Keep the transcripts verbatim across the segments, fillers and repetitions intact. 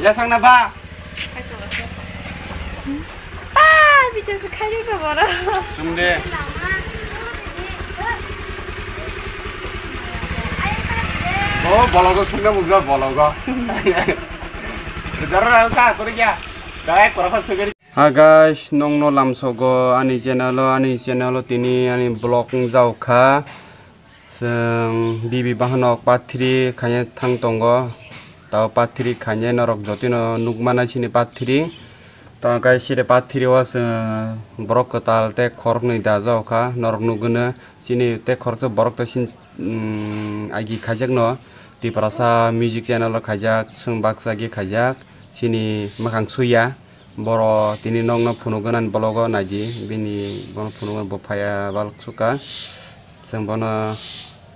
Ya sang na ba? Ah, bicho se khai ka boro. Chum de. Oh, bologo sungna mukja bologo. Dara ka kori ya. Dai kora pa sugari. Hi guys, nongno lamsogo ani channel o, ani channel o tini ani vlog wngjaokha. Chwng bibi bahanok part three khaina thang tongo. Tao part three khaina norok jotino nukmana chini part three. Tao guys, chini part three o chwng borok kwtal tei khoroknwi dajaokha, norok nukgwno chini tei khoroksa borok tei sin, mm, agi khaijakno Tiprasa music channel o khaijak, chwng baksa agi khaijak, chini mwkhang suya. Boro tini nokno phunukgwnani vlog o naidi, bini bono phunukgwna bo phaiya balok sukha. Chwng bono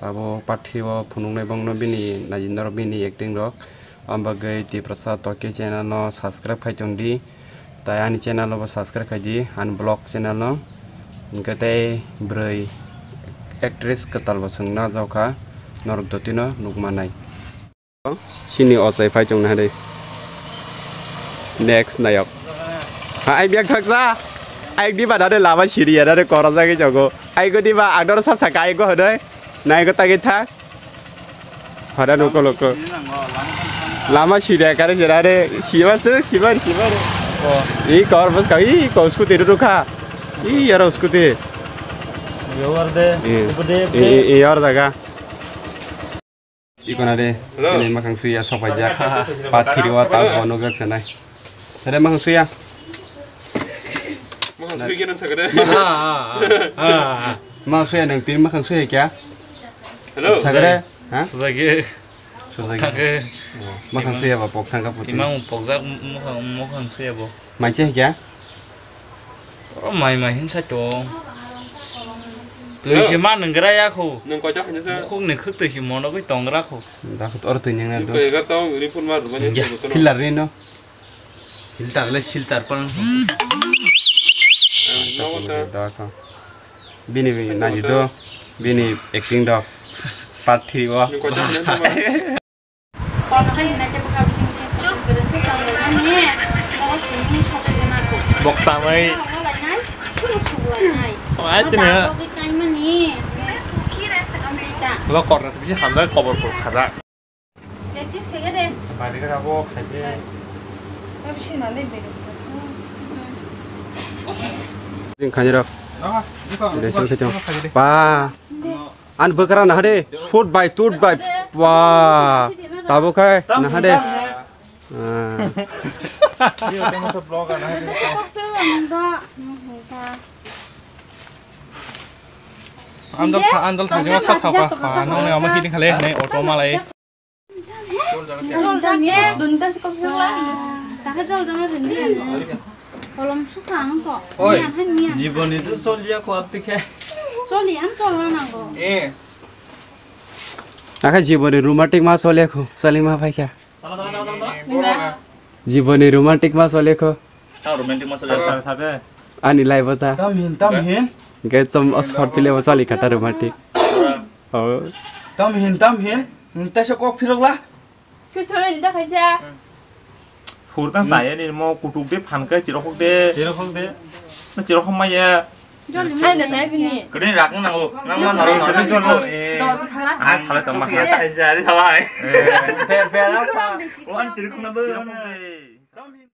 abo part three o phunuknai bongno bini naidi norok bini acting rok. Abo bagwi Tiprasa Tokyo channel no subscribe khai tongdi. Tai ani channel o bo subscribe khaidi, ani vlog channel no. Hwnkhe tei bwrwi actress kwtal bo chwng najokha, norok jotino nukmanai. Chini ochai phai chong nahadi. Next nayok. Ha, ai biak thaksa. Ai di ba dade lama siri ya dade kora jagi jogo. Ai go di ba ador sa saka ai go hodoi. Nai go tagi thak. Hada nuko loko. Lama siri ya kare sira de. Siwa se, siwa, siwa de. I kor bas ka, i ko scooty ru kha. I yara scooty. Yo war de. I, Ubu de, i, de. I, i yar daga. Ikona de, hello. Sini makhang suya sopaijak. Pathiri wa tau bono gak sanai. Sare makhang suya. Makhang suya kinan sagade. Ah, ah, ah, ah, ah. Makhang suya nang tin makhang suya kya? Hello. Sagade, ha? Sujagi. Sujagi. Thangke. Makhang suya ba pok thangka puti. Imang pokjak makhang, makhang suya bo. Maiche kya? O mai mai hinsa to. Twi se ma nang gra ya kho. Nang koi ta hinsa sa? Bukhuk ni khuk twi se mono gwi tong gra kho. Da khut or twi nyang na do. Ko egar ta ri phun mar mani. Ya, to to. Filter ni no. Filter le filter pan. No ta. Da kho. Bini bini na ji do. Bini acting do. Part three o. Nang koi ta hinsa ma? Kono khai hinai tei bwkha bising bising kwrwng kwrwng khe cham laimani, nogo simi soto gwnang kho. Bok chamai. Nogo lainai, suru suk lainai. Oh, ai tini. Dagwi kaimani. Amtwi ta. Lo korna se bisi hamjak kobor kor khajak. Practice khaikhe de. Bari khe abo khaikhe. Abo sima le bero sa. Jing khairok. Aha, jikon, Desel jikon, khe chong. Jikon khaikhe de. Pa. An bwkra naha de, sut bai, tut bai, ba, tabuk hai, naha de. Ah. Andal tha-, andal thajima sa sauka, ha, nong ne ama kiting khale, ne auto malai. Jol jang ya, dun ta si kok la. Ta ka jol jang rin di. Kolom sukha ang ko. Oi, miyan han miyan. Jiboni to soliya ko apni khe. Choli, ang chol na nango. Eh. Akha jiboni romantic ma soliya ko, sali ma phai kha. Nina. Jiboni romantic ma soliya ko. Ta romantic ma soliya ko. Ani life ta. Tam hin, tam hin. Ge chom os hot pile ma sali kata romantic. Oh. Tam hin, tam hin. Nta se kok phirok la. Phirok la ni da khaisa. Phur tang saya ni mo kutuk de phan kai chirok de. Chirok de. Na chirok ma ya. Jol ni. Ai na sai bini. Kene rak na o. Nang ma naro kene jol. Eh. Do to sala. Ai sala to ma. Sala ta jari sala ai. Be be la sa. O an chirok na do. Tam hin.